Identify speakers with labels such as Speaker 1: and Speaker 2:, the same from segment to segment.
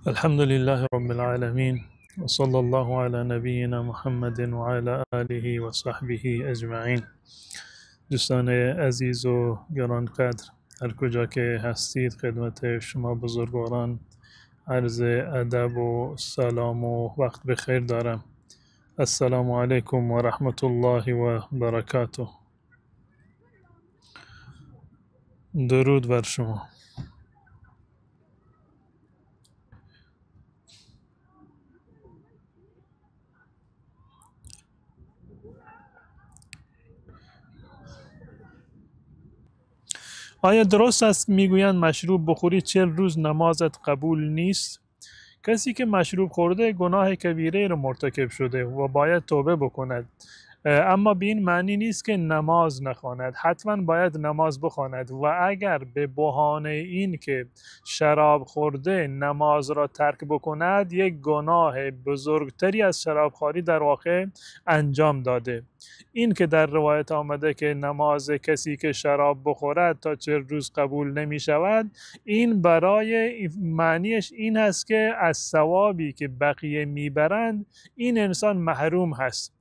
Speaker 1: الحمد لله رب العالمين وصلى الله على نبینا محمد وعلى آله وصحبه اجمعین. دوستان عزیز و گرانقدر، هر کجا که هستید خدمت شما بزرگواران عرض ادب و سلام و وقت بخیر دارم. السلام علیکم و رحمت الله و برکاته. درود بر شما. آیا درست است میگویند مشروب بخوری 40 روز نمازت قبول نیست؟ کسی که مشروب خورده گناه کبیره رو مرتکب شده و باید توبه بکند، اما به این معنی نیست که نماز نخواند. حتما باید نماز بخواند و اگر به بهانه این که شراب خورده نماز را ترک بکند، یک گناه بزرگتری از شرابخواری در واقع انجام داده. این که در روایت آمده که نماز کسی که شراب بخورد تا 40 روز قبول نمی شود، این برای معنیش این هست که از ثوابی که بقیه میبرند این انسان محروم هست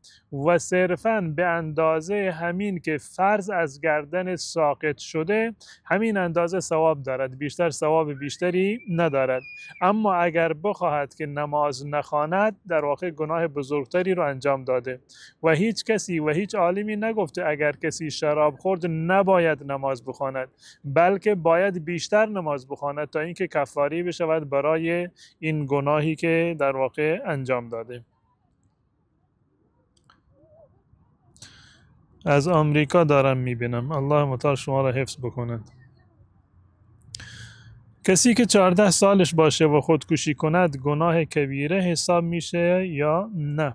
Speaker 1: و صرفاً به اندازه همین که فرض از گردن ساقط شده همین اندازه ثواب دارد، بیشتر ثواب بیشتری ندارد. اما اگر بخواهد که نماز نخواند، در واقع گناه بزرگتری رو انجام داده و هیچ کسی و هیچ عالمی نگفته اگر کسی شراب خورد نباید نماز بخواند، بلکه باید بیشتر نماز بخواند تا اینکه کفاری بشود برای این گناهی که در واقع انجام داده. از آمریکا دارم میبینم. الله متعال شما را حفظ بکند. کسی که 14 سالش باشه و خودکشی کند گناه کبیره حساب میشه یا نه؟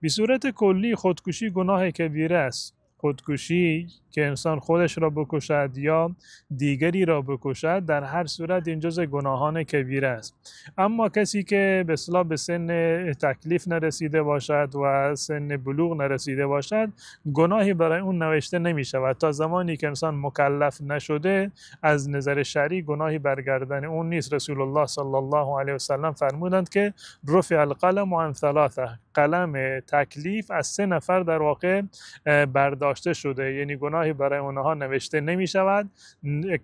Speaker 1: به صورت کلی خودکشی گناه کبیره است. خودکشی که انسان خودش را بکشد یا دیگری را بکشد، در هر صورت این جزء گناهان کبیره است. اما کسی که به اصطلاح به سن تکلیف نرسیده باشد و سن بلوغ نرسیده باشد، گناهی برای اون نوشته نمی شود. تا زمانی که انسان مکلف نشده از نظر شرعی گناهی برگردن اون نیست. رسول الله صلی الله علیه و سلم فرمودند که رفع القلم عن ثلاثه، قلم تکلیف از 3 نفر در واقع برداشته شده، یعنی گناهی برای اونها نوشته نمی شود.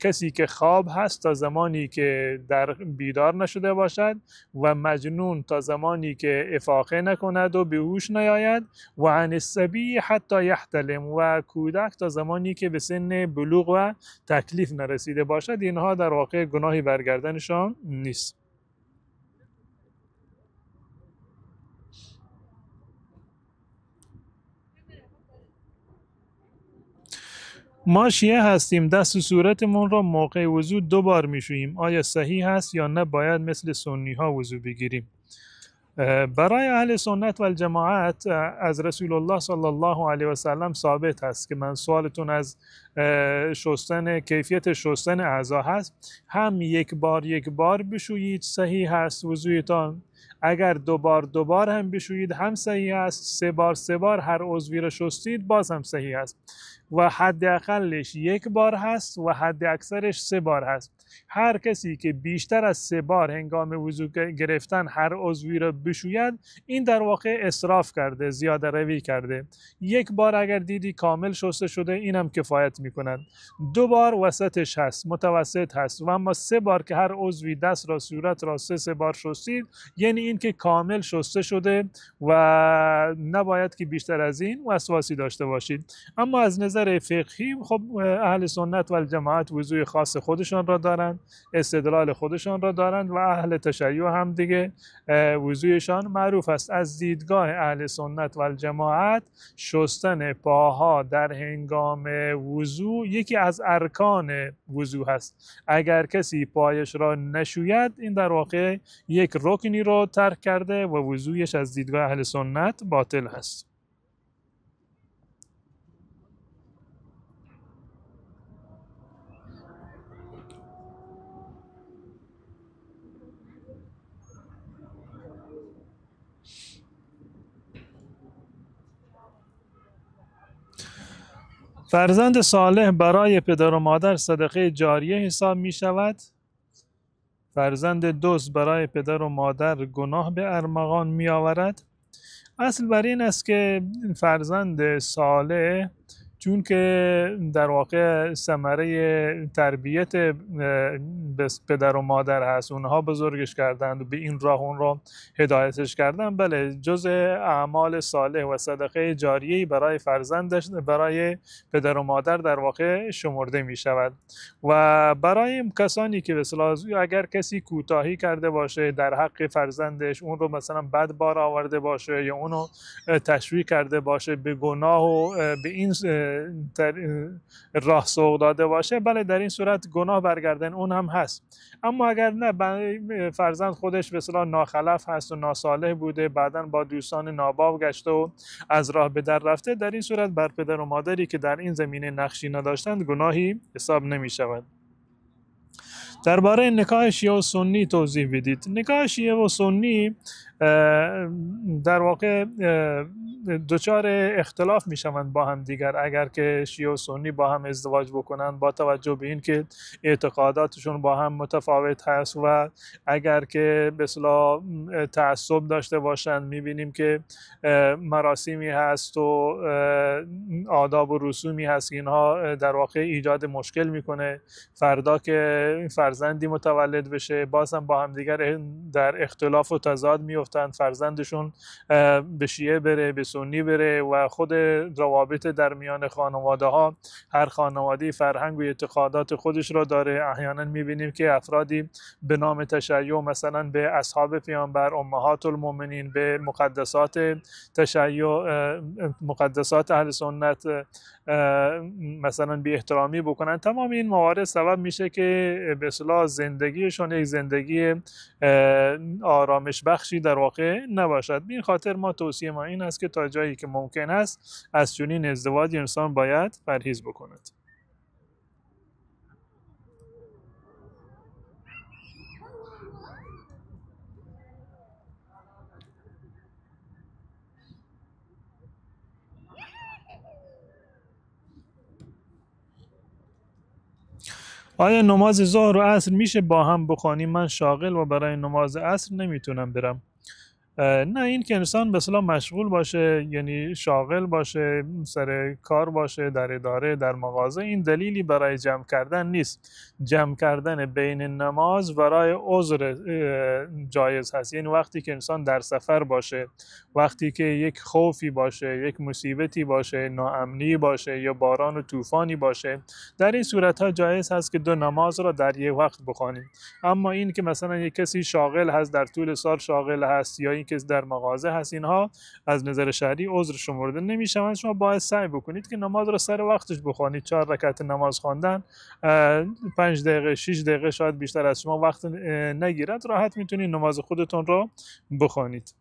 Speaker 1: کسی که خواب هست تا زمانی که در بیدار نشده باشد و مجنون تا زمانی که افاقه نکند و بیهوش نیاید، و عن الصبی حتی یحتلم، و کودک تا زمانی که به سن بلوغ و تکلیف نرسیده باشد، اینها در واقع گناهی برگردنشان نیست. ما شیعه هستیم، دست و صورتمون را موقع وضو 2 بار میشوییم. آیا صحیح هست یا نه باید مثل سنی ها وضو بگیریم؟ برای اهل سنت و الجماعت از رسول الله صلی الله علیه و سلم ثابت هست که من سوالتون از شستن کیفیت شستن اعضا هست، هم 1 بار 1 بار بشویید صحیح هست وضویتان، اگر 2 بار 2 بار هم بشویید هم صحیح است، 3 بار 3 بار هر عضوی را شستید باز هم صحیح است و حد اقلش 1 بار هست و حد اکثرش 3 بار هست. هر کسی که بیشتر از 3 بار هنگام وضو گرفتن هر عضوی را بشوید، این در واقع اسراف کرده، زیاده روی کرده. 1 بار اگر دیدی کامل شسته شده، اینم کفایت میکند. 2 بار وسطش هست، متوسط هست. و اما 3 بار که هر عضوی دست را صورت را 3 بار شستید، یعنی این که کامل شسته شده و نباید که بیشتر از این وسواسی داشته باشید. اما از نظر فقهی خب اهل سنت و الجماعت وضوی خاص خودشان را دارند، استدلال خودشان را دارند و اهل تشیع هم دیگه وضویشان معروف است. از دیدگاه اهل سنت و الجماعت شستن پاها در هنگام وضو یکی از ارکان وضو هست. اگر کسی پایش را نشوید، این در واقع یک رکنی را ترک کرده و وضویش از دیدگاه اهل سنت باطل هست. فرزند صالح برای پدر و مادر صدقه جاریه حساب می شود. فرزند دوست برای پدر و مادر گناه به ارمغان می آورد؟ اصل بر این است که فرزند صالح چون که در واقع ثمره تربیت پدر و مادر هست، اونها بزرگش کردند و به این راه اون را هدایتش کردن، بله جزء اعمال صالح و صدقه جاریه برای فرزندش، برای پدر و مادر در واقع شمرده می شود. و برای کسانی که به اگر کسی کوتاهی کرده باشه در حق فرزندش، اون رو مثلا بد بار آورده باشه یا اونو تشویق کرده باشه به گناه و به این راه سوق داده باشه، بله در این صورت گناه برگردن اون هم هست. اما اگر نه، فرزند خودش به اصطلاح ناخلف هست و ناصالح بوده، بعدا با دوستان ناباب گشته و از راه به در رفته، در این صورت بر پدر و مادری که در این زمینه نقشی نداشتند گناهی حساب نمی شود. درباره نکاح شیعه و سنی توضیح بدید. نکاح شیعه و سنی در واقع دچار اختلاف میشوند با هم دیگر اگر که شیعه و سنی با هم ازدواج بکنند، با توجه به این که اعتقاداتشون با هم متفاوت هست و اگر که به اصطلاح تعصب داشته باشند، میبینیم که مراسمی هست و آداب و رسومی هست، اینها در واقع ایجاد مشکل میکنه. فردا که فرزندی متولد بشه باز هم با هم دیگر در اختلاف و تضاد میفتند، فرزندشون به شیعه بره به سنی بره و خود روابط در میان خانواده ها، هر خانواده فرهنگ و اعتقادات خودش را داره. احیانا میبینیم که افرادی به نام تشیع مثلا به اصحاب پیامبر، امهات المؤمنین، به مقدسات تشیع، مقدسات اهل سنت مثلا بی احترامی بکنن. تمام این موارد سبب میشه که به اصطلاح زندگیشون یک زندگی آرامش بخشی در واقع نباشد. به این خاطر ما توصیه ما این است که تا جایی که ممکن است از چنین ازدواج انسان باید پرهیز بکند. آیا نماز ظهر و عصر میشه با هم بخوانیم؟ من شاغل و برای نماز عصر نمیتونم برم. نه، این که انسان به اصطلاح مشغول باشه، یعنی شاغل باشه، سر کار باشه، در اداره، در مغازه، این دلیلی برای جمع کردن نیست. جمع کردن بین نماز برای عذر جایز هست، یعنی وقتی که انسان در سفر باشه، وقتی که یک خوفی باشه، یک مصیبتی باشه، ناامنی باشه یا باران و طوفانی باشه، در این صورت ها جایز هست که دو نماز را در یک وقت بخوانیم. اما این که مثلا یک کسی شاغل هست، در طول سال شاغل هست، یا این که در مغازه هست، اینها از نظر شرعی عذر شمرده نمیشوند. شما باید سعی بکنید که نماز را سر وقتش بخوانید. 4 رکعت نماز خواندن 5 دقیقه 6 دقیقه شاید بیشتر از شما وقت نگیرد، راحت میتونید نماز خودتون را بخوانید.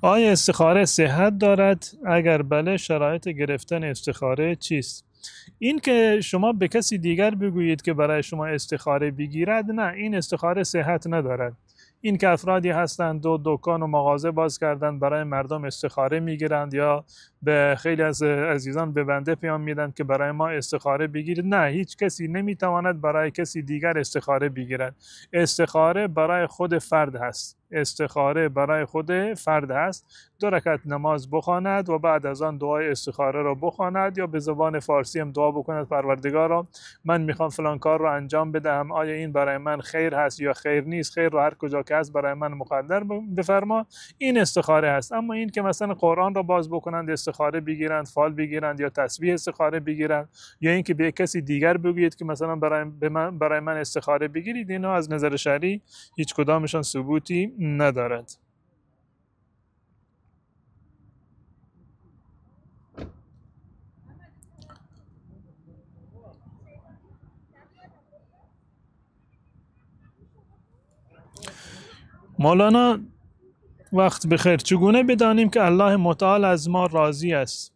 Speaker 1: آیا استخاره صحت دارد؟ اگر بله، شرایط گرفتن استخاره چیست؟ این که شما به کسی دیگر بگویید که برای شما استخاره بگیرد، نه، این استخاره صحت ندارد. این که افرادی هستند دو دکان و مغازه باز کردند، برای مردم استخاره میگیرند یا به خیلی از عزیزان به بنده پیام میدن که برای ما استخاره بگیرید، نه، هیچ کسی نمیتواند برای کسی دیگر استخاره بگیرد. استخاره برای خود فرد هست. استخاره برای خود فرد هست. 2 رکعت نماز بخواند و بعد از آن دعای استخاره را بخواند، یا به زبان فارسی هم دعا بکند: پروردگارا من میخوام فلان کار را انجام بدهم، آیا این برای من خیر هست یا خیر نیست؟ خیر را هر کجا که هست برای من مقدر بفرما. این استخاره هست. اما این که مثلا قرآن را باز بکنند، استخاره بگیرند، فال بگیرند یا تسبیح استخاره بگیرند، یا اینکه به کسی دیگر بگویید که مثلا برای من استخاره بگیرید، اینا از نظر شرعی هیچ کدامشان ثبوتی ندارد. مولانا وقت بخیر، چگونه بدانیم که الله متعال از ما راضی است؟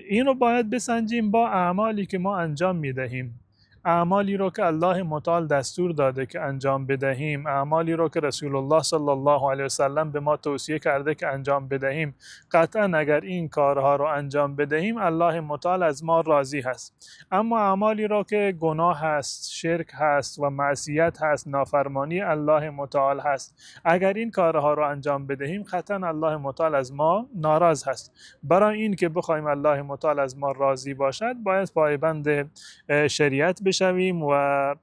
Speaker 1: اینو باید بسنجیم با اعمالی که ما انجام میدهیم. اعمالی رو که الله متعال دستور داده که انجام بدهیم، اعمالی رو که رسول الله صلی الله علیه وسلم به ما توصیه کرده که انجام بدهیم، قطعا اگر این کارها رو انجام بدهیم الله متعال از ما راضی هست. اما اعمالی رو که گناه هست، شرک هست و معصیت هست، نافرمانی الله متعال هست، اگر این کارها رو انجام بدهیم قطعا الله متعال از ما ناراض هست. برای این که بخوایم الله متعال از ما راضی باشد باید پایبند شریعت بشویم و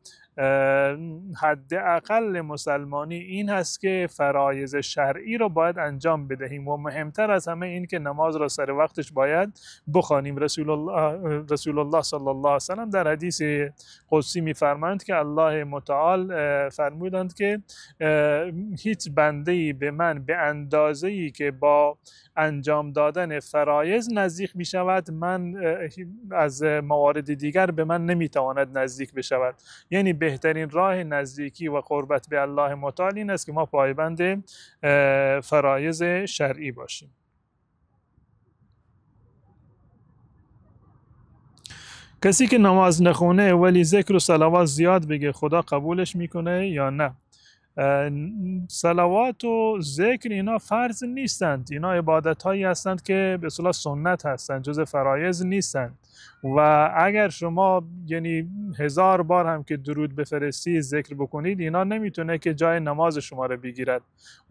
Speaker 1: حد اقل مسلمانی این هست که فرایض شرعی رو باید انجام بدهیم و مهمتر از همه این که نماز را سر وقتش باید بخوانیم. رسول الله صلی الله علیه وسلم در حدیث قدسی میفرمایند که الله متعال فرمودند که هیچ بنده‌ای به من به اندازه‌ای که با انجام دادن فرایض نزدیک میشود من از موارد دیگر به من نمیتواند نزدیک بشود. یعنی بهترین راه نزدیکی و قربت به الله متعال این است که ما پایبند فرایض شرعی باشیم. کسی که نماز نخونه ولی ذکر و صلوات زیاد بگه خدا قبولش میکنه یا نه؟ صلوات و ذکر اینا فرض نیستند، اینا عبادت هایی هستند که به اصطلاح سنت هستند، جز فرایض نیستند. و اگر شما یعنی 1000 بار هم که درود بفرستی ذکر بکنید اینا نمیتونه که جای نماز شما رو بگیرد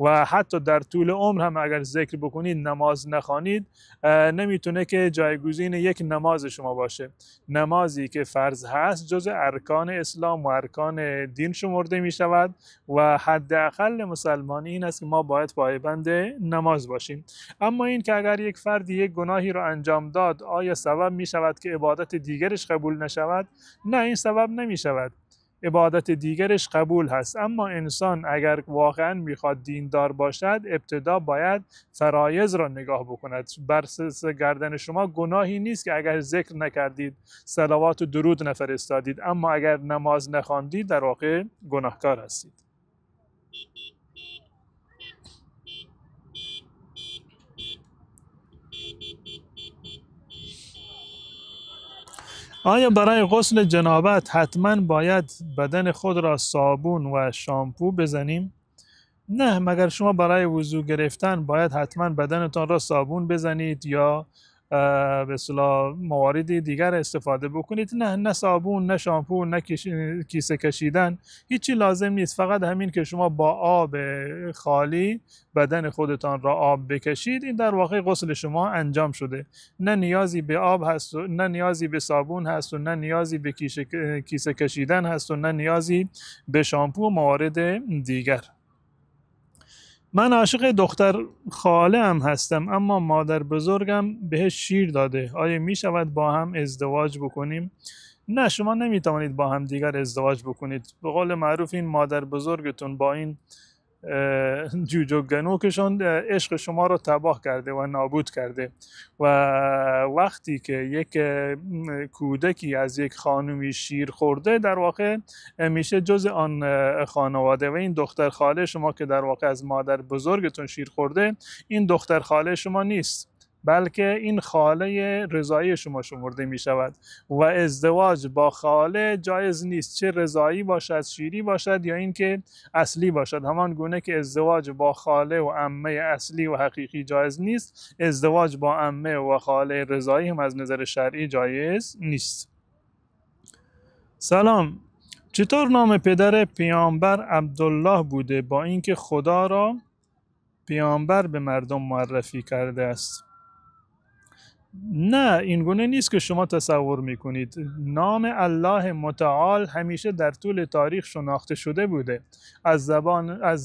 Speaker 1: و حتی در طول عمر هم اگر ذکر بکنید نماز نخوانید نمیتونه که جایگزین یک نماز شما باشه. نمازی که فرض هست جز ارکان اسلام و ارکان دین شمرده میشود و حداقل مسلمانی این است که ما باید پایبند نماز باشیم. اما این که اگر یک فردی یک گناهی رو انجام داد آیا سبب میشود که عبادت دیگرش قبول نشود؟ نه، این سبب نمی شود. عبادت دیگرش قبول هست. اما انسان اگر واقعا میخواد دیندار باشد ابتدا باید فرایض را نگاه بکند. بر گردن شما گناهی نیست که اگر ذکر نکردید، صلوات و درود نفرستادید، اما اگر نماز نخواندید در واقع گناهکار هستید. آیا برای غسل جنابت حتما باید بدن خود را صابون و شامپو بزنیم؟ نه، مگر شما برای وضو گرفتن باید حتما بدنتان را صابون بزنید یا به اصطلاح موارد دیگر استفاده بکنید؟ نه، نه صابون، نه شامپو، نه کیسه کشیدن، هیچی لازم نیست. فقط همین که شما با آب خالی بدن خودتان را آب بکشید، این در واقع غسل شما انجام شده. نه نیازی به آب هست و نه نیازی به صابون هست و نه نیازی به کیسه کشیدن هست و نه نیازی به شامپو و موارد دیگر. من عاشق دختر خاله هم هستم، اما مادر بزرگم بهش شیر داده. آیا می شود با هم ازدواج بکنیم؟ نه، شما نمی توانید با هم دیگر ازدواج بکنید. به قول معروف این مادر بزرگتون با این جوج و گنوکشون عشق شما رو تباه کرده و نابود کرده. و وقتی که یک کودکی از یک خانومی شیر خورده در واقع میشه جز آن خانواده و این دختر خاله شما که در واقع از مادر بزرگتون شیر خورده، این دختر خاله شما نیست، بلکه این خاله رضایی شما شمرده می شود و ازدواج با خاله جایز نیست، چه رضایی باشد، شیری باشد یا اینکه اصلی باشد. همان گونه که ازدواج با خاله و عمه اصلی و حقیقی جایز نیست، ازدواج با عمه و خاله رضایی هم از نظر شرعی جایز نیست. سلام، چطور نام پدر پیامبر عبدالله بوده با اینکه خدا را پیامبر به مردم معرفی کرده است؟ نه، این گونه نیست که شما تصور میکنید. نام الله متعال همیشه در طول تاریخ شناخته شده بوده. از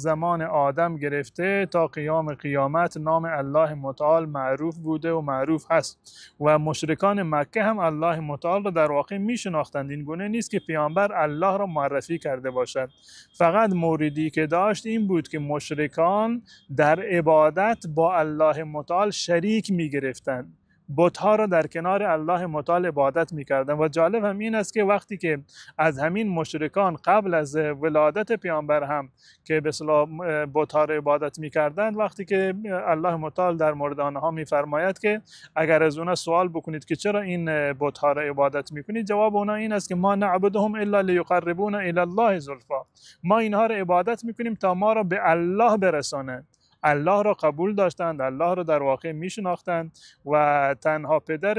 Speaker 1: زمان آدم گرفته تا قیام قیامت نام الله متعال معروف بوده و معروف هست و مشرکان مکه هم الله متعال را در واقع میشناختند. این گونه نیست که پیامبر الله را معرفی کرده باشد. فقط موردی که داشت این بود که مشرکان در عبادت با الله متعال شریک میگرفتند. بت‌ها را در کنار الله متعال عبادت می‌کردند. و جالب هم این است که وقتی که از همین مشرکان قبل از ولادت پیامبر هم که به اصطلاح بت‌ها را عبادت می‌کردند، وقتی که الله متعال در مورد آنها می‌فرماید که اگر از اونا سوال بکنید که چرا این بت‌ها را عبادت می‌کنید، جواب اونا این است که ما نعبدهم الا لیقربونا الی الله زلفا، ما اینها را عبادت می‌کنیم تا ما را به الله برسانند. الله را قبول داشتند، الله را در واقع می شناختند و تنها پدر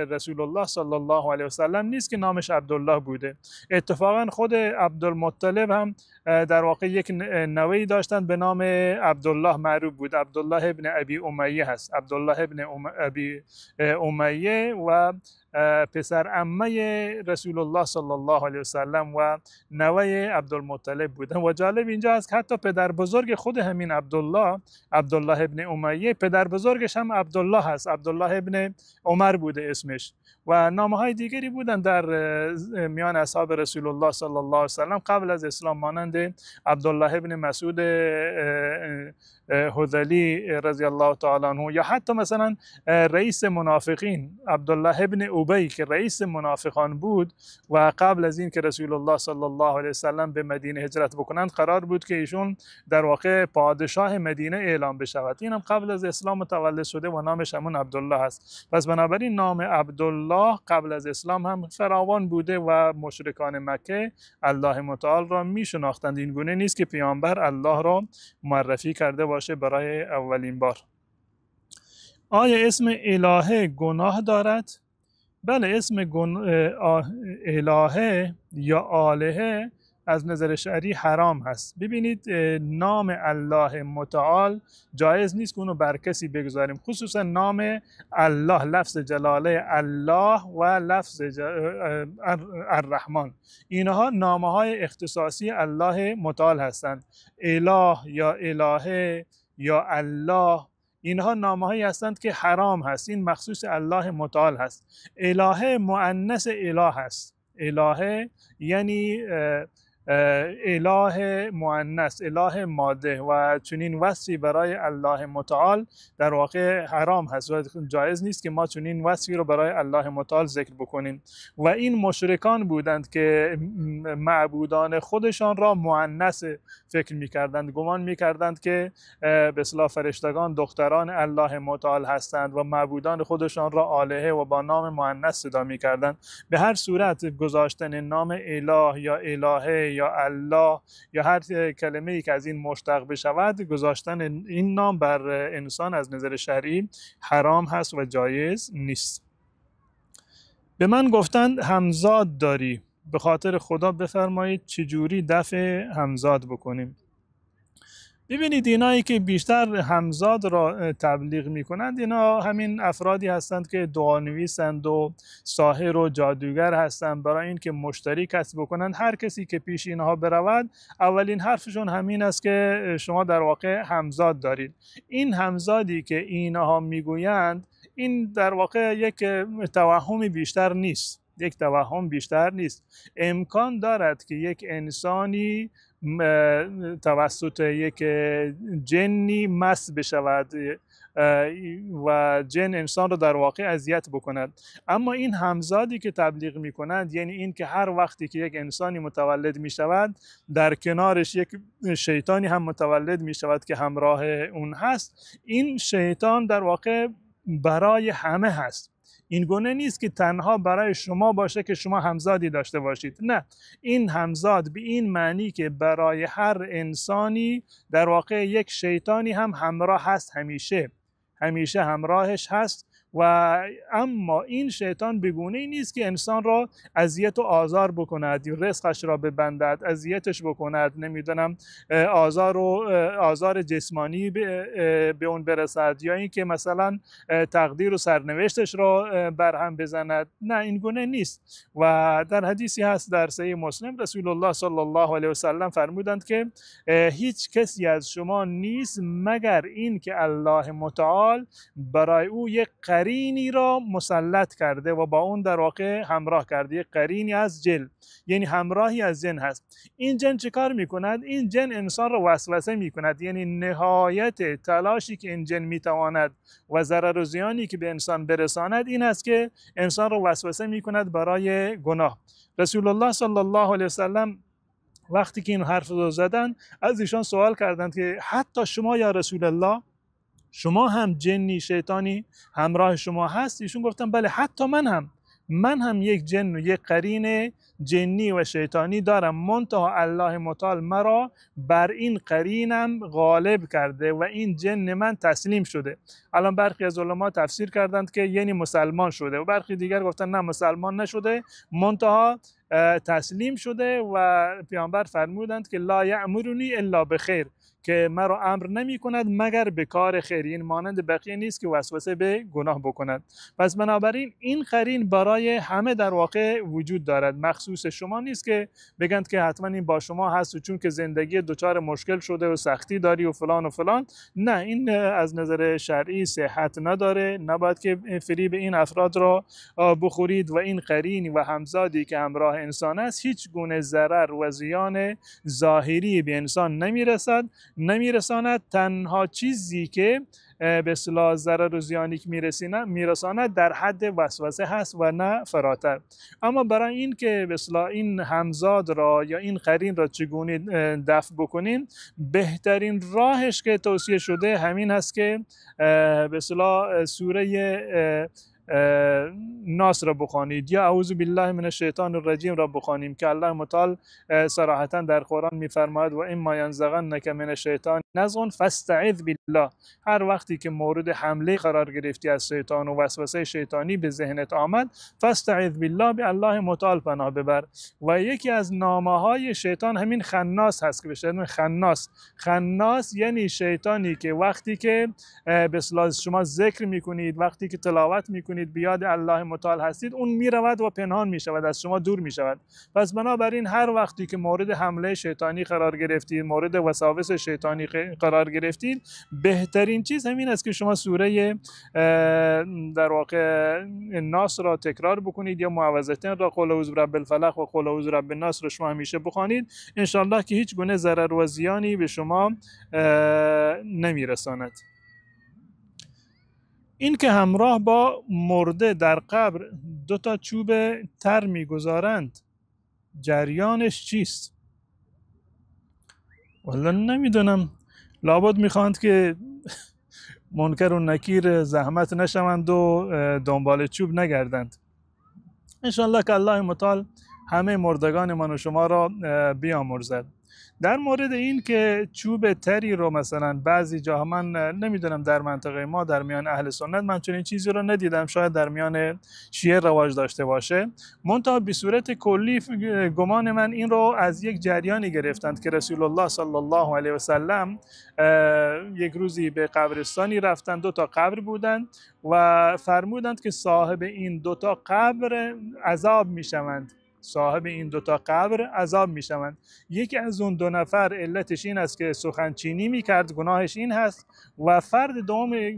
Speaker 1: رسول الله صلی الله علیه و سلم نیست که نامش عبدالله بوده. اتفاقا خود عبدالمطلب هم در واقع یک نوه‌ای داشتند به نام عبدالله معروف بود، عبدالله ابن ابی امیه هست، عبدالله ابن ابی امیه و پسر عمه رسول الله صلی الله علیه و سلم و نوه عبدالمطلب بودن. و جالب اینجا است که حتی پدر بزرگ خود همین عبدالله، عبدالله ابن امیه، پدر بزرگش هم عبدالله هست، عبدالله ابن عمر بوده اسمش. و نامهای دیگری بودن در میان اصحاب رسول الله صلی الله علیه و سلم قبل از اسلام، مانند عبدالله ابن مسعود هذلی رضی الله تعالی عنه، یا حتی مثلا رئیس منافقین عبدالله ابن ابی که رئیس منافقان بود و قبل از این که رسول الله صلی الله علیه و سلم به مدینه هجرت بکنند قرار بود که ایشون در واقع پادشاه مدینه اعلام بشود. این هم قبل از اسلام متولد شده و نامش همون عبدالله است. پس بنابراین نام عبدالله قبل از اسلام هم فراوان بوده و مشرکان مکه الله متعال را می شناختند. این گونه نیست که پیامبر الله را معرفی کرده باشه برای اولین بار. آیا اسم الهه گناه دارد؟ بله، اسم الهه یا آلهه از نظر شرعی حرام هست. ببینید نام الله متعال جایز نیست که اونو بر کسی بگذاریم، خصوصا نام الله، لفظ جلاله الله و لفظ الرحمن، اینها نامهای اختصاصی الله متعال هستند. اله یا الهه یا الله، اینها نامهایی هستند که حرام هست، این مخصوص الله متعال هست. الهه مؤنث اله هست. الهه یعنی اله مؤنث، اله ماده، و چنین وصفی برای الله متعال در واقع حرام هست و جایز نیست که ما چنین وصفی رو برای الله متعال ذکر بکنیم. و این مشرکان بودند که معبودان خودشان را مؤنث فکر می‌کردند، گمان می‌کردند که به اصطلاح فرشتگان دختران الله متعال هستند و معبودان خودشان را آلهه و با نام مؤنث صدا می‌کردند. به هر صورت گذاشتن نام اله یا الهه یا الله یا هر کلمه ای که از این مشتق بشود، گذاشتن این نام بر انسان از نظر شرعی حرام هست و جایز نیست. به من گفتند همزاد داری، به خاطر خدا بفرمایید چجوری دفع همزاد بکنیم؟ ببینید اینایی که بیشتر همزاد را تبلیغ میکنند، اینا همین افرادی هستند که دعانویسند و ساحر و جادوگر هستند، برای اینکه مشتری کسب بکنند. هر کسی که پیش اینها برود اولین حرفشون همین است که شما در واقع همزاد دارید. این همزادی که اینها میگویند، این در واقع یک توهمی بیشتر نیست، یک توهم بیشتر نیست. امکان دارد که یک انسانی توسط یک جنی مس بشود و جن انسان رو در واقع اذیت بکند. اما این همزادی که تبلیغ میکنند، یعنی این که هر وقتی که یک انسانی متولد میشود در کنارش یک شیطانی هم متولد میشود که همراه اون هست، این شیطان در واقع برای همه هست. این گونه نیست که تنها برای شما باشه که شما همزادی داشته باشید. نه، این همزاد به این معنی که برای هر انسانی در واقع یک شیطانی هم همراه هست، همیشه همیشه همراهش هست. و اما این شیطان به گونه‌ای نیست که انسان را اذیت و آزار بکند، رزقش را ببندد، اذیتش بکند، نمیدونم آزار و آزار جسمانی به اون برسد، یا اینکه مثلا تقدیر و سرنوشتش را برهم بزند. نه، این گونه نیست. و در حدیثی هست در صحیح مسلم، رسول الله صلی الله علیه و سلم فرمودند که هیچ کسی از شما نیست مگر این که الله متعال برای او یک قرینی را مسلط کرده و با اون در واقع همراه کرده، یک قرینی از جن، یعنی همراهی از جن هست. این جن چه کار میکند؟ این جن انسان را وسوسه میکند، یعنی نهایت تلاشی که این جن میتواند و ضرر و زیانی که به انسان برساند این است که انسان را وسوسه میکند برای گناه. رسول الله صلی الله علیه وسلم وقتی که این حرف رو زدن، از ایشان سوال کردند که حتی شما یا رسول الله، شما هم جنی شیطانی همراه شما هست؟ ایشون گفتن بله، حتی من هم یک جن و یک قرین جنی و شیطانی دارم، منتها الله متعال مرا بر این قرینم غالب کرده و این جن من تسلیم شده. الان برخی از علما تفسیر کردند که یعنی مسلمان شده و برخی دیگر گفتن نه، مسلمان نشده، منتها تسلیم شده و پیامبر فرمودند که لا یأمرنی الا بخیر، که مرا امر نمی کند مگر به کار خیر، یعنی مانند بقیه نیست که وسوسه به گناه بکند. پس بنابراین این قرین برای همه در واقع وجود دارد، مخصوص شما نیست که بگند که حتما این با شما هست و چون که زندگی دچار مشکل شده و سختی داری و فلان و فلان. نه، این از نظر شرعی صحت نداره، نباید که فریب این افراد را بخورید و این قرین و همزادی که همراه انسان است هیچ گونه ضرر و زیان ظاهری به انسان نمیرساند. تنها چیزی که به اصطلاح ضرر و زیانی که میرساند در حد وسوسه هست و نه فراتر. اما برای این که به اصطلاح این همزاد را یا این قرین را چگونه دفع بکنیم، بهترین راهش که توصیه شده همین هست که به اصطلاح سوره ناس را بخوانید یا اعوذ بالله من الشیطان الرجیم را بخوانیم که الله متعال صراحتا در قرآن میفرماید و اما ینزغنک من الشیطان نزغ فاستعذ بالله. هر وقتی که مورد حمله قرار گرفتی از شیطان و وسوسه شیطانی به ذهنت آمد، فاستعذ بالله، به الله متعال پناه ببر. و یکی از نامه های شیطان همین خناس هست که بهش خناس، خناس یعنی شیطانی که وقتی که به اصطلاح شما ذکر میکنید، وقتی که تلاوت میکنید، بیاد الله متعال هستید، اون میرود و پنهان میشود، از شما دور میشود. پس بنابراین هر وقتی که مورد حمله شیطانی قرار گرفتید، مورد وساوس شیطانی قرار گرفتید، بهترین چیز همین است که شما سوره در واقع ناس را تکرار بکنید یا معوذتین را، قل اعوذ برب الفلق و قل اعوذ برب الناس را شما همیشه بخوانید، انشالله که هیچ گونه ضرر و زیانی به شما نمیرساند. این که همراه با مرده در قبر دو تا چوب تر میگذارند جریانش چیست؟ والا نمیدونم، لابد میخواند که منکر و نکیر زحمت نشوند و دنبال چوب نگردند. انشالله که الله متعال همه مردگان من و شما را بیامرزد. در مورد این که چوب تری رو مثلا بعضی جاها، من نمیدونم در منطقه ما در میان اهل سنت من چنین چیزی رو ندیدم، شاید در میان شیعه رواج داشته باشه، منتها به صورت کلی گمان من این رو از یک جریانی گرفتند که رسول الله صلی الله علیه و سلم یک روزی به قبرستانی رفتند، دو تا قبر بودند و فرمودند که صاحب این دو تا قبر عذاب میشوند، صاحب این دوتا قبر عذاب میشوند. یکی از اون دو نفر علتش این است که سخنچینی میکرد، گناهش این هست، و فرد دوم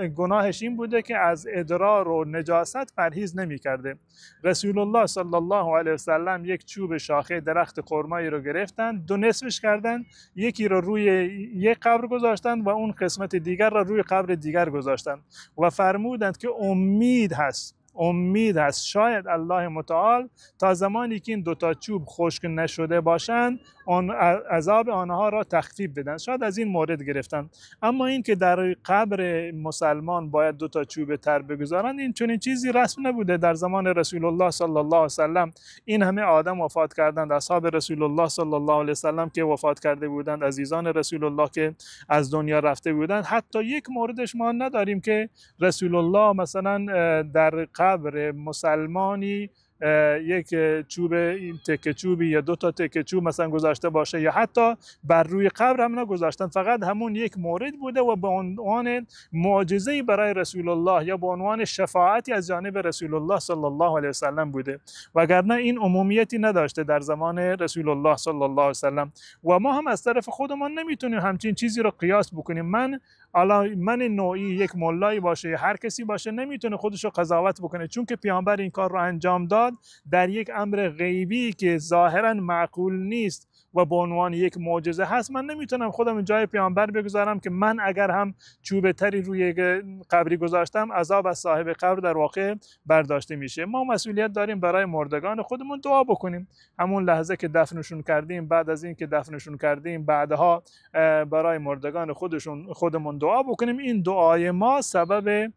Speaker 1: گناهش این بوده که از ادرار و نجاست پرهیز نمیکرده. رسول الله صلی الله علیه وسلم یک چوب شاخه درخت خرمایی رو گرفتند، دو نصفش کردند، یکی رو روی یک قبر گذاشتند و اون قسمت دیگر را روی قبر دیگر گذاشتند و فرمودند که امید هست، امید هست شاید الله متعال تا زمانی که این دوتا چوب خشک نشده باشند آن عذاب آنها را تخفیف بدن. شاید از این مورد گرفتن. اما این که در قبر مسلمان باید دوتا چوب تر بگذارند، این چنین چیزی رسم نبوده. در زمان رسول الله صلی الله علیه وسلم این همه آدم وفات کردند، اصحاب رسول الله صلی الله علیه وسلم که وفات کرده بودند، عزیزان رسول الله که از دنیا رفته بودند، حتی یک موردش ما نداریم که رسول الله مثلا در قبر مسلمانی یک چوب تکه چوبی یا دو تا تکه چوب مثلا گذاشته باشه یا حتی بر روی قبر هم نگذاشتن. فقط همون یک مورد بوده و به عنوان معجزه‌ای برای رسول الله یا به عنوان شفاعتی از جانب رسول الله صلی الله علیه وسلم بوده، وگرنه این عمومیتی نداشته در زمان رسول الله صلی الله علیه وسلم. و ما هم از طرف خودمان نمیتونیم همچین چیزی رو قیاس بکنیم. من الان من نوعی یک ملایی باشه، هر کسی باشه، نمیتونه خودش رو قضاوت بکنه، چون که پیامبر این کار رو انجام داد در یک امر غیبی که ظاهرا معقول نیست و به عنوان یک معجزه هست. من نمیتونم خودم جای پیامبر بگذارم که من اگر هم چوب تری روی قبری گذاشتم عذاب از صاحب قبر در واقع برداشته میشه. ما مسئولیت داریم برای مردگان خودمون دعا بکنیم. همون لحظه که دفنشون کردیم، بعد از این که دفنشون کردیم، بعدها برای مردگان خودمون دعا بکنیم. این دعای ما سبب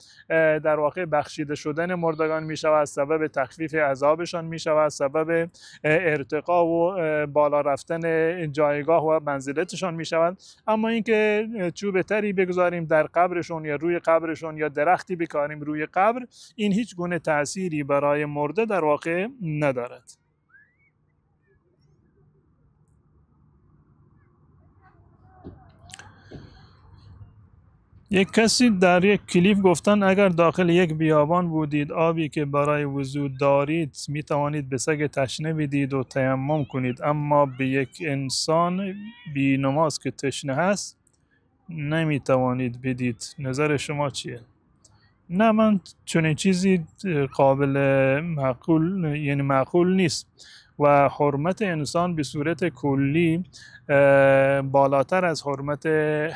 Speaker 1: در واقع بخشیده شدن مردگان میشود، سبب تخفیف عذابشان میشود، سبب ارتقا و بالا رفتن جایگاه و منزلتشان میشود. اما اینکه چوب تری بگذاریم در قبرشون یا روی قبرشون یا درختی بکاریم روی قبر، این هیچ گونه تأثیری برای مرده در واقع ندارد. یک کسی در یک کلیپ گفتن اگر داخل یک بیابان بودید، آبی که برای وضو دارید می توانید به سگ تشنه بدید و تیمم کنید، اما به یک انسان بی نماز که تشنه هست نمی توانید بدید. نظر شما چیه؟ نه، من چنین چیزی قابل معقول، یعنی معقول نیست و حرمت انسان به صورت کلی بالاتر از حرمت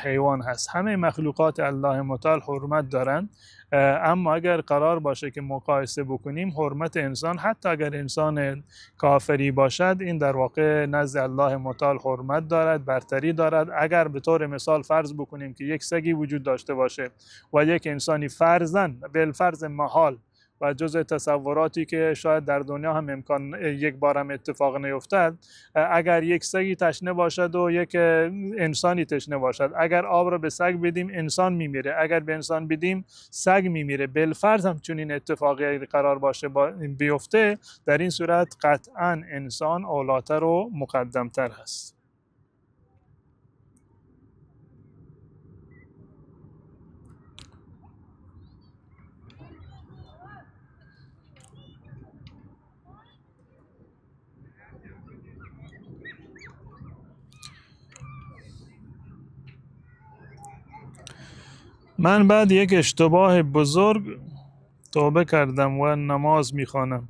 Speaker 1: حیوان هست. همه مخلوقات الله متعال حرمت دارند، اما اگر قرار باشه که مقایسه بکنیم، حرمت انسان حتی اگر انسان کافری باشد، این در واقع نزد الله متعال حرمت دارد، برتری دارد. اگر به طور مثال فرض بکنیم که یک سگی وجود داشته باشه و یک انسانی فرضاً بالفرض محال و جزء تصوراتی که شاید در دنیا هم امکان یک بار هم اتفاق نیفتد، اگر یک سگی تشنه باشد و یک انسانی تشنه باشد، اگر آب را به سگ بدیم انسان میمیره، اگر به انسان بدیم سگ میمیره. بالفرض هم چنین اتفاقی قرار باشه بیفته، در این صورت قطعا انسان اولاتر و مقدمتر هست. من بعد یک اشتباه بزرگ توبه کردم و نماز میخوانم.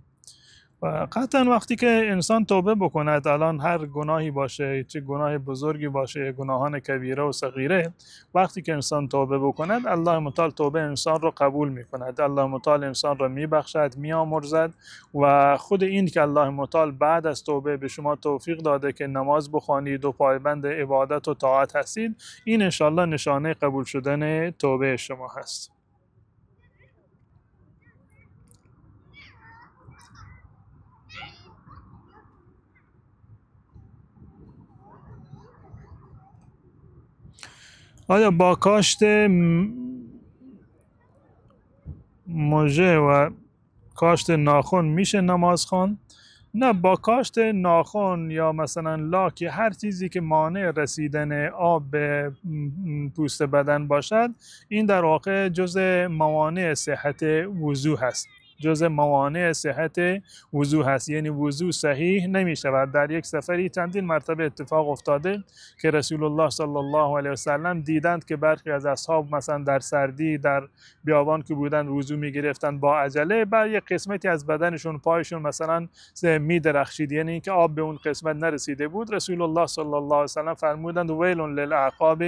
Speaker 1: و قطعا وقتی که انسان توبه بکند، الان هر گناهی باشه، چه گناه بزرگی باشه، گناهان کبیره و صغیره، وقتی که انسان توبه بکند، الله متعال توبه انسان رو قبول میکند، الله متعال انسان رو میبخشد، میآمرزد. و خود این که الله متعال بعد از توبه به شما توفیق داده که نماز بخوانید و پایبند عبادت و طاعت هستید، این انشالله نشانه قبول شدن توبه شما هست. آیا با کاشت مژه و کاشت ناخن میشه نماز خواند؟ نه، با کاشت ناخن یا مثلا لاک یا هر چیزی که مانع رسیدن آب به پوست بدن باشد، این در واقع جزء موانع صحت وضو هست. جزء موانع صحت وضو هست، یعنی وضو صحیح نمی شود. در یک سفری چندین مرتبه اتفاق افتاده که رسول الله صلی الله علیه و سلم دیدند که برخی از اصحاب مثلا در سردی در بیابان که بودند وضو می گرفتند با عجله، بعد یک قسمتی از بدنشون، پایشون مثلا می درخشید، یعنی اینکه آب به اون قسمت نرسیده بود. رسول الله صلی الله علیه و سلم فرمودند ویل للاعقاب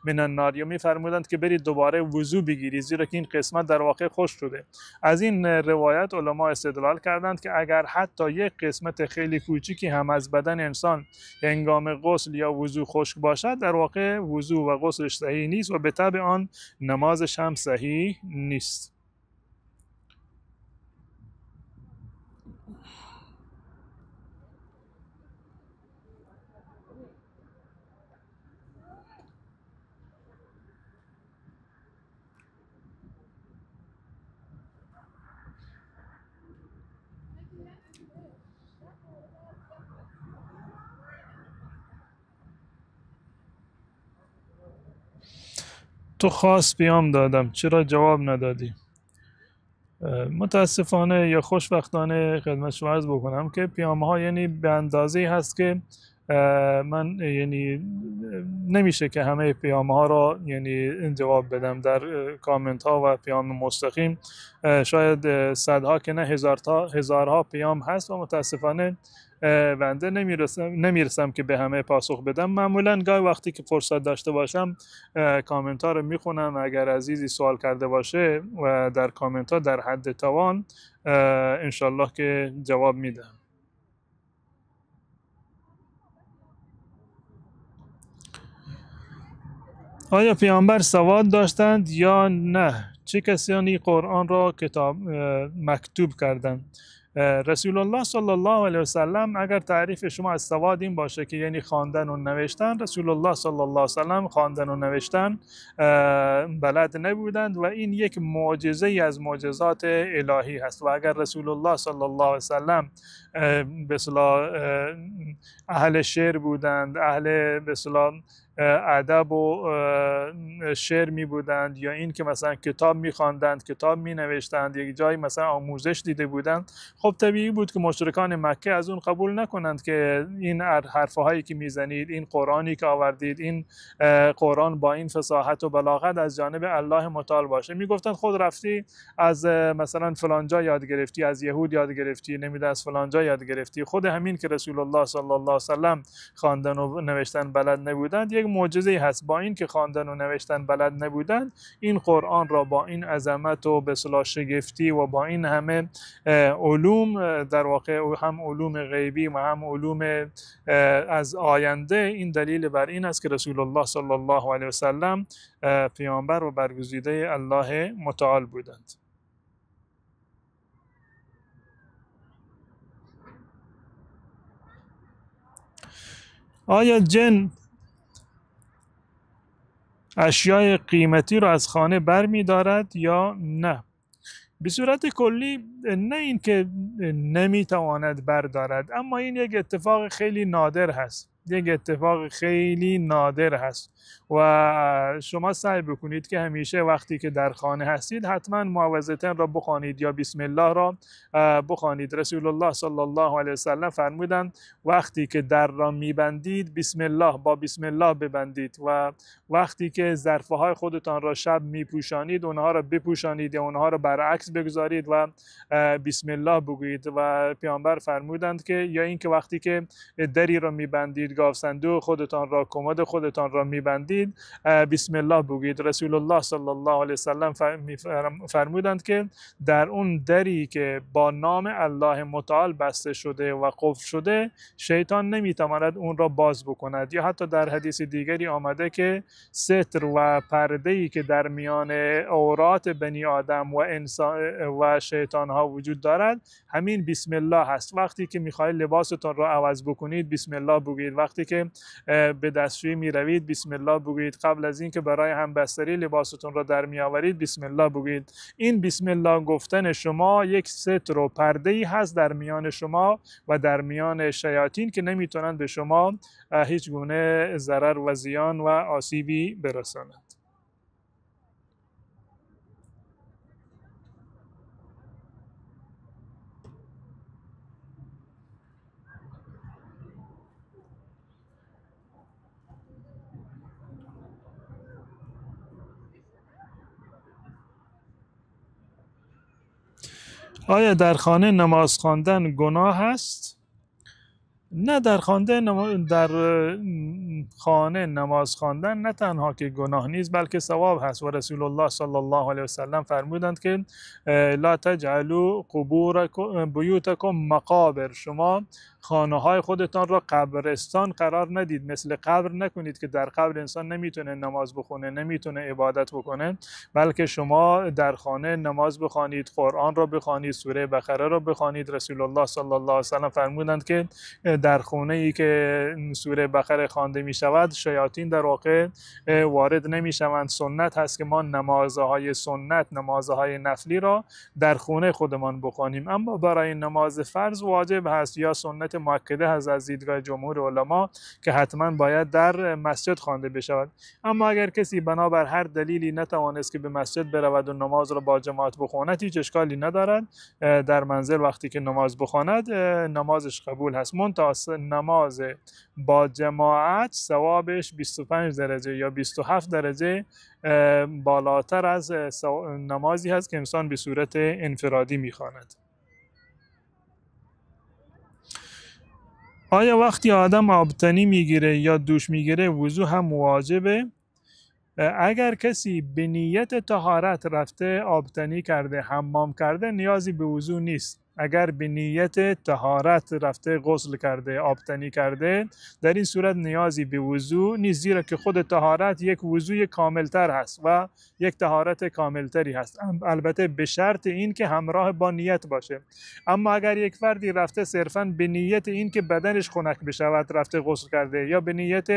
Speaker 1: من النار، یا می فرمودند که برید دوباره وضو بگیرید، زیرا که این قسمت در واقع خشک شده. از این روایت علما استدلال کردند که اگر حتی یک قسمت خیلی کوچیکی هم از بدن انسان هنگام غسل یا وضو خشک باشد، در واقع وضو و غسلش صحیح نیست و به تبع آن نمازش هم صحیح نیست. تو خواست پیام دادم، چرا جواب ندادی؟ متاسفانه یا خوشبختانه خدمت شما عرض بکنم که پیام ها یعنی به اندازه هست که من یعنی نمیشه که همه پیام ها را یعنی جواب بدم در کامنت ها و پیام مستقیم. شاید صدها که نه هزارها پیام هست و متاسفانه بنده نمیرسم که به همه پاسخ بدم. معمولا گاهی وقتی که فرصت داشته باشم کامنت ها رو میخونم. اگر عزیزی سوال کرده باشه و در کامنت ها در حد توان انشالله که جواب میدم. آیا پیامبر سواد داشتند یا نه؟ چه کسانی قرآن را کتاب مکتوب کردند؟ رسول الله صلی الله علیه و سلم، اگر تعریف شما از سواد این باشه که یعنی خواندن و نوشتن، رسول الله صلی الله علیه و سلم خواندن و نوشتن بلد نبودند و این یک معجزه ای از معجزات الهی هست. و اگر رسول الله صلی الله علیه و سلم به اصطلاح اهل شعر بودند، اهل به اصطلاح ادب و شعر می بودند، یا این که مثلا کتاب می خواندند، کتاب می نوشتند، یک جایی مثلا آموزش دیده بودند، خب طبیعی بود که مشرکان مکه از اون قبول نکنند که این حرفهایی که میزنید، این قرآنی که آوردید، این قرآن با این فصاحت و بلاغت از جانب الله متعال باشه. میگفتند خود رفتی از مثلا فلان جا یاد گرفتی، از یهود یاد گرفتی، نمیدونم از فلان جا یاد گرفتی. خود همین که رسول الله صلی الله علیه و سلم خواندن و نوشتن بلد نبودند یک معجزه هست. با این که خواندن و نوشتن بلد نبودند، این قرآن را با این عظمت و به اصطلاح شگفتی و با این همه علوم، در واقع هم علوم غیبی و هم علوم از آینده، این دلیل بر این است که رسول الله صلی الله علیه و سلم پیامبر و برگزیده الله متعال بودند. آیا جن اشیای قیمتی را از خانه بر می دارد یا نه؟ به صورت کلی نه اینکه نمی تواند بردارد، اما این یک اتفاق خیلی نادر هست، یک اتفاق خیلی نادر هست و شما سعی بکنید که همیشه وقتی که در خانه هستید حتما معوذتین را بخوانید یا بسم الله را بخوانید. رسول الله صلی الله علیه وسلم فرمودند وقتی که در را میبندید بسم الله، با بسم الله ببندید، و وقتی که ظرفهای خودتان را شب میپوشانید اونها را بپوشانید یا اونها را برعکس بگذارید و بسم الله بگویید. و پیامبر فرمودند که یا اینکه وقتی که دری را میبندید، گاو صندوق خودتان را، کمد خودتان را میبندید، بسم الله بگویید. رسول الله صلی الله علیه وسلم فرمودند که در اون دری که با نام الله متعال بسته شده و قفل شده، شیطان نمیتواند اون را باز بکند. یا حتی در حدیث دیگری آمده که ستر و پرده‌ای که در میان عورات بنی آدم و انسان و شیطان ها وجود دارد همین بسم الله هست. وقتی که میخواهید لباستان را عوض بکنید بسم الله بگویید، وقتی که به دستشویی میروید بسم الله بگویید، قبل از اینکه برای همبستری لباستون را در میآورید بسم الله بگویید. این بسم الله گفتن شما یک ستر و پرده‌ای هست در میان شما و در میان شیاطین که نمیتونند به شما هیچ گونه ضرر و زیان و آسیبی برسانند. آیا در خانه نماز خواندن گناه است؟ نه، در خانه نماز خواندن نه تنها که گناه نیست بلکه ثواب هست. و رسول الله صلی الله علیه وسلم فرمودند که لا تجعلوا قبورکم بیوتکم مقابر، شما خانه های خودتان را قبرستان قرار ندید، مثل قبر نکنید که در قبر انسان نمیتونه نماز بخونه، نمیتونه عبادت بکنه، بلکه شما در خانه نماز بخوانید، قرآن را بخوانید، سوره بقره را بخوانید. رسول الله صلی الله علیه وسلم فرمودند که در خونه ای که سوره بقره خوانده می شود شیاطین در واقع وارد نمی شوند. سنت هست که ما نمازهای سنت، نمازهای نفلی را در خونه خودمان بخوانیم، اما برای نماز فرض واجب هست یا سنت سنت مؤکده هست از دیدگاه جمهور علما که حتما باید در مسجد خوانده بشود. اما اگر کسی بنابر هر دلیلی نتوانست که به مسجد برود و نماز را با جماعت بخواند، هیچ اشکالی ندارد، در منزل وقتی که نماز بخواند نمازش قبول هست. منتها نماز با جماعت ثوابش 25 درجه یا 27 درجه بالاتر از نمازی هست که انسان به صورت انفرادی میخواند. آیا وقتی آدم آبتنی میگیره یا دوش میگیره وضو هم واجبه؟ اگر کسی به نیت طهارت رفته آبتنی کرده، حمام کرده، نیازی به وضو نیست. اگر به نیت طهارت رفته غسل کرده، آبتنی کرده، در این صورت نیازی به وضو نیست، زیرا که خود طهارت یک وضوی کاملتر هست و یک طهارت کاملتری هست، البته به شرط این که همراه با نیت باشه. اما اگر یک فردی رفته صرفاً به نیت این که بدنش خنک بشود رفته غسل کرده، یا به نیت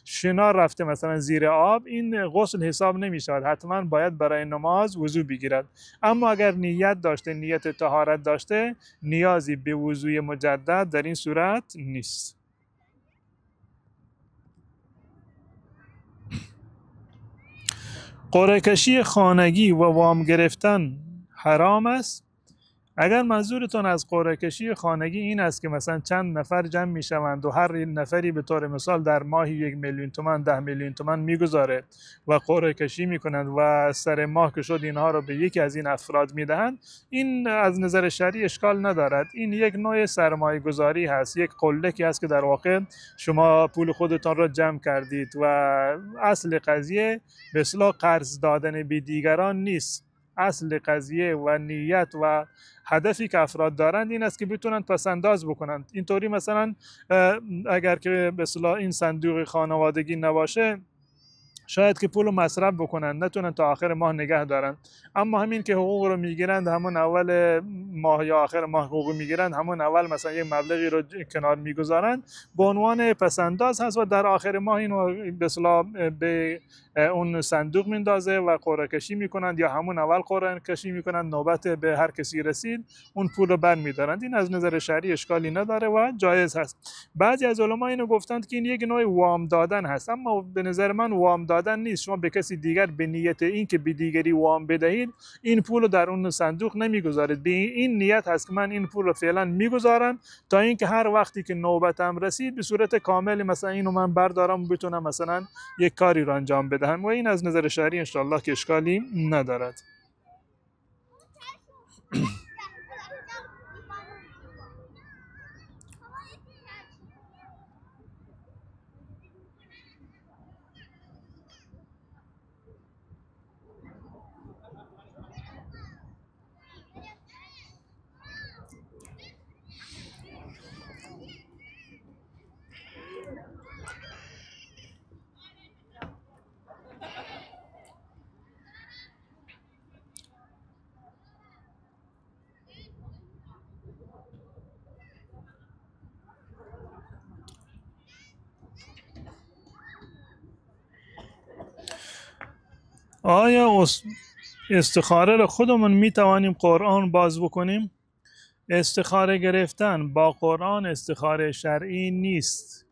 Speaker 1: شنا رفته مثلا زیر آب، این غسل حساب نمی شود، حتما باید برای نماز وضو بگیرد. اما اگر نیت داشته، نیت طهارت داشته، نیازی به وضوی مجدد در این صورت نیست. قرعه کشی خانگی و وام گرفتن حرام است؟ اگر منظورتان از قرعه کشی خانگی این است که مثلا چند نفر جمع میشوند و هر نفری به طور مثال در ماهی 1 میلیون تومان، 10 میلیون تومان میگذاره و قرعه کشی میکنند و سر ماه که شد اینها رو به یکی از این افراد میدهند، این از نظر شرعی اشکال ندارد. این یک نوع سرمایه گذاری هست، یک قلکی هست که در واقع شما پول خودتان را جمع کردید و اصل قضیه به اصطلاح قرض دادن به دیگران نیست. اصل قضیه و نیت و هدفی که افراد دارند این است که بتونن پس‌انداز بکنند. اینطوری مثلا اگر که به اصطلاح این صندوق خانوادگی نباشه، شاید که پول رو مصرف بکنن، نتونن تا آخر ماه نگه دارن. اما همین که حقوق رو میگیرند، همون اول ماه یا آخر ماه حقوق میگیرند، همون اول مثلا یک مبلغی رو کنار میگذارن به عنوان پس‌انداز هست و در آخر ماه اینو به اصطلاح به اون صندوق میندازه و قرعه کشی میکنند، یا همون اول قرعه کشی میکنند، نوبت به هر کسی رسید اون پول رو برمیدارند. این از نظر شرعی اشکالی نداره و جایز هست. بعضی از علما اینو گفتند که این یک نوع وام دادن هست، اما به نظر من وام دادن نیست. شما به کسی دیگر به نیت این که به دیگری وام بدهید این پول رو در اون صندوق نمیگذارید. به این نیت هست که من این پول رو فعلا میگذارم تا اینکه هر وقتی که نوبتم رسید به صورت کامل مثلا اینو من بردارم و بتونم مثلا یک کاری رو انجام بدهم، و این از نظر شرعی انشاءالله که اشکالی ندارد. آیا استخاره رو خودمون میتوانیم قرآن باز بکنیم؟ استخاره گرفتن با قرآن استخاره شرعی نیست.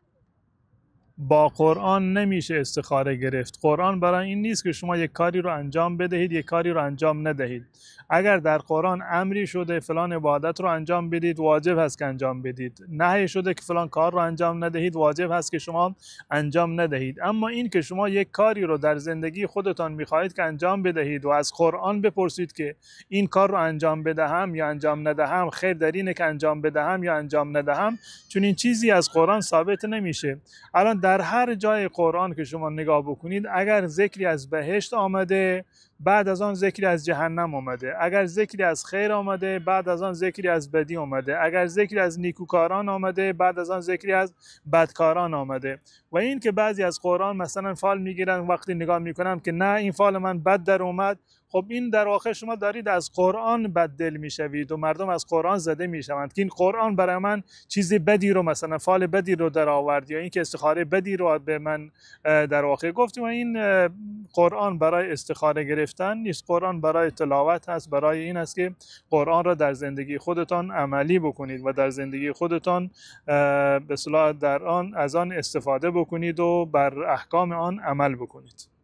Speaker 1: با قرآن نمیشه استخاره گرفت. قرآن برای این نیست که شما یک کاری رو انجام بدهید یک کاری رو انجام ندهید. اگر در قرآن امری شده فلان عبادت رو انجام بدید، واجب هست که انجام بدید. نهی شده که فلان کار رو انجام ندهید، واجب هست که شما انجام ندهید. اما این که شما یک کاری رو در زندگی خودتان میخواهید که انجام بدهید و از قرآن بپرسید که این کار رو انجام بدهم یا انجام ندهم، خیر در اینه که انجام بدهم یا انجام ندهم، چون این چیزی از قرآن ثابت نمیشه. الان در هر جای قرآن که شما نگاه بکنید، اگر ذکری از بهشت آمده، بعد از آن ذکری از جهنم آمده. اگر ذکری از خیر آمده، بعد از آن ذکری از بدی آمده. اگر ذکری از نیکوکاران آمده، بعد از آن ذکری از بدکاران آمده. و این که بعضی از قرآن مثلا فال میگیرن، وقتی نگاه میکنم که نه این فال من بد در اومد، خب این در واقع شما دارید از قرآن بددل میشوید و مردم از قرآن زده میشوند که این قرآن برای من چیز بدی رو مثلا فال بدی رو در آورد یا اینکه استخاره بدی رو به من در واقع گفت. و این قرآن برای استخاره گرفتن گرفتن نیست. قرآن برای تلاوت هست، برای این است که قرآن را در زندگی خودتان عملی بکنید و در زندگی خودتان به اصطلاح در آن از آن استفاده بکنید و بر احکام آن عمل بکنید.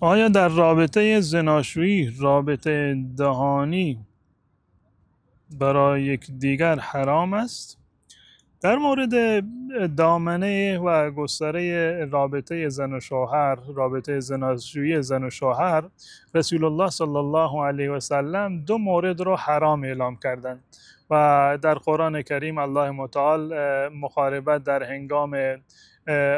Speaker 1: آیا در رابطه زناشویی رابطه دهانی برای یکدیگر حرام است؟ در مورد دامنه و گستره رابطه زن و شوهر، رابطه زناشویی زن و شوهر، رسول الله صلی الله علیه و سلم دو مورد رو حرام اعلام کردند و در قرآن کریم الله متعال مخاربت در هنگام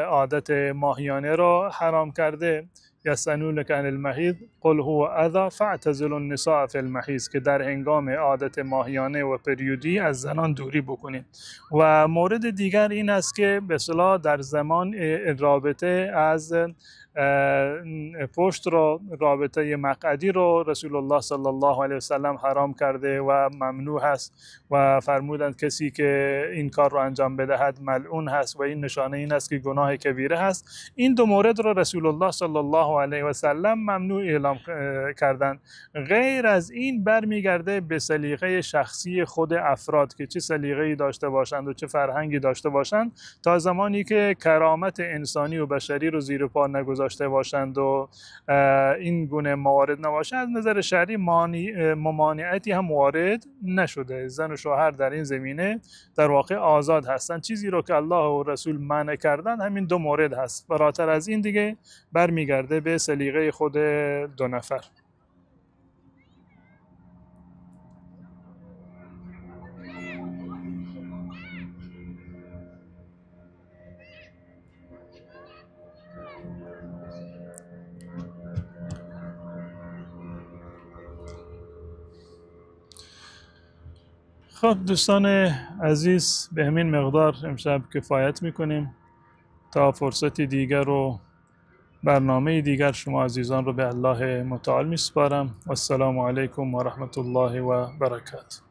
Speaker 1: عادت ماهیانه رو حرام کرده. یسألونک عن المحیض قل هو اذی فاعتزلوا النساء فی المحیض، که در هنگام عادت ماهیانه و پریودی از زنان دوری بکنید. و مورد دیگر این است که به اصطلاح در زمان رابطه از پشت رو، رابطه مقعدی رو رسول الله صلی الله علیه وسلم حرام کرده و ممنوع هست و فرمودند کسی که این کار رو انجام بدهد ملعون هست و این نشانه این است که گناه کبیره هست. این دو مورد رو رسول الله صلی الله علیه و سلم ممنوع اعلام کردند. غیر از این برمیگرده به سلیقه شخصی خود افراد که چه سلیقه‌ای داشته باشند و چه فرهنگی داشته باشند، تا زمانی که کرامت انسانی و بشری رو زیر پا نگذاشته باشند و این گونه موارد نباشه، از نظر شرعی ممانعتی هم وارد نشده. زن و شوهر در این زمینه در واقع آزاد هستند. چیزی رو که الله و رسول منع کردن همین دو مورد هست، فراتر از این دیگه برمیگرده به سلیقه خود دو نفر. خب دوستان عزیز، به همین مقدار امشب کفایت میکنیم. تا فرصت دیگر و برنامه دیگر شما عزیزان رو به الله متعال میسپارم. والسلام علیکم و رحمت الله و برکاته.